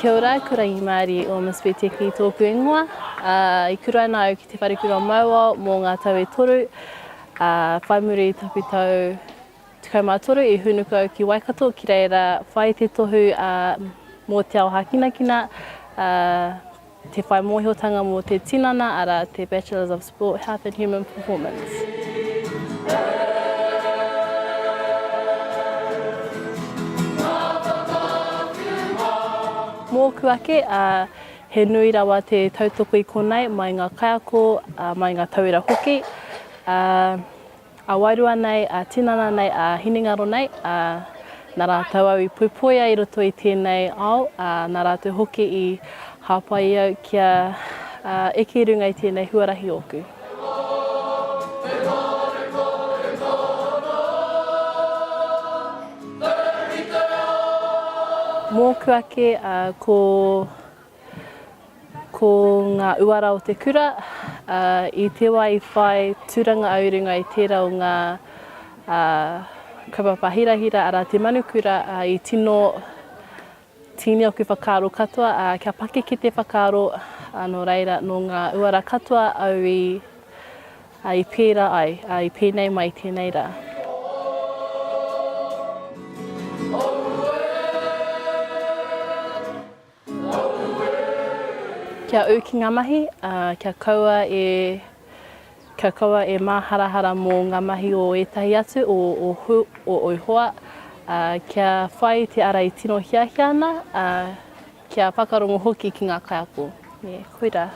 Kia ora, ko Rangimārie Ormsby-Teki tōku ingoa. I kuraina au ki Te Wharekura o Mauao mō ngā tau e toru. Whai muri i taku tau 13 i hūnuku au ki Waikato ki reira whai te tohu mō te ao hākinakina, te whai mōhiotanga mō te tinana, arā, te Bachelors of Sport, Health and Human Performance. Mōku ake, he nui rawa te tautoko i konei mai ngā kaiako, mai ngā tauira hoki. Ā-wairua nei, ā-tinana nei, ā-hinengaro nei, ā, nā rātou au i poipoia i roto i tēnei ao, ā, nā rātou hoki i hāpai i au kia eke i runga i tēnei huarahi ōku. Mōku ake, ko. Ko ngā uara o te kura, ā, i te wā i whai tūranga au i runga i tērā o ngā, ā, kaupapa hirahira, arā, te manukura, ā, i tino tīni aku whakaaro katoa, ā, kia pakeke te whakaaro, ā, nō reira, nō ngā uara katoa au i, ā, i pērā ai, ā, i pēnei mai i tēnei rā. Kia ū ki ngā mahi, ā, kia kaua e, kia kaua e māharahara mō ngā mahi o ētahi atu, o ō hu, o ōu hoa, ā, kia whai i te ara i tino hiahia ana, ā, kia whakarongo hoki ki ngā kaiako. Nē, koirā.